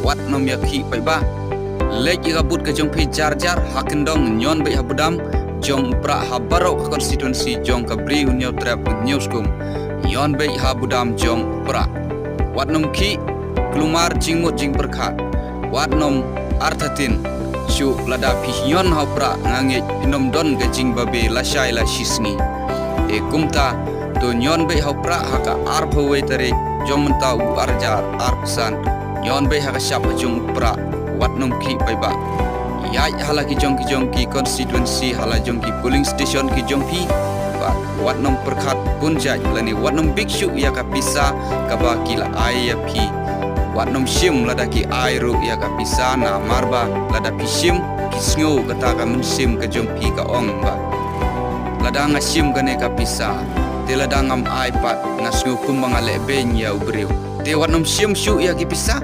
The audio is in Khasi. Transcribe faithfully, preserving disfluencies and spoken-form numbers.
wat nym ïa khih paidbah. Leit ïa ka booth ka jong phi jar jar, ha kyndong ñion beit ha budam jong u prah ha baroh ka constituency jong ka Bri u Hynñiewtrep Hynñiewskum. Ñion beit ha budam jong u prah. Wat nym khih, kulmar jingmut jingpyrkhat. Wat nym artatien shuh, lada phi ñion ha u prah nga ngeit phin ym don ka jingbabe lashai lashisngi. Te kumta, to ñion beit ha u prah ha ka arphew wei tarik jong mynta u ar hajar arphew san. Ñion beit ha ka shap ka jong u prah, wat nym khih paidbah. Ïaid ha la ki jong ki jong ki constituency, ha la jong ki polling station ki jong phi. Bad wat nym pyrkhat bun jait lane wat nym bieit shuh ïa ka pisa kaba ki la ai ïa phi. Wat nym shim lada ki ai ruh ïa ka pisa, namar ba lada phi shim, ki sngew kata ka mynsiem ka jong phi ka ong ba, lada nga shim kane ka pisa, te lada ngam ai pat, nga sngew kumba nga lehbeiñ ïa u briew. Te wat nym shim shuh ïa ki pisa,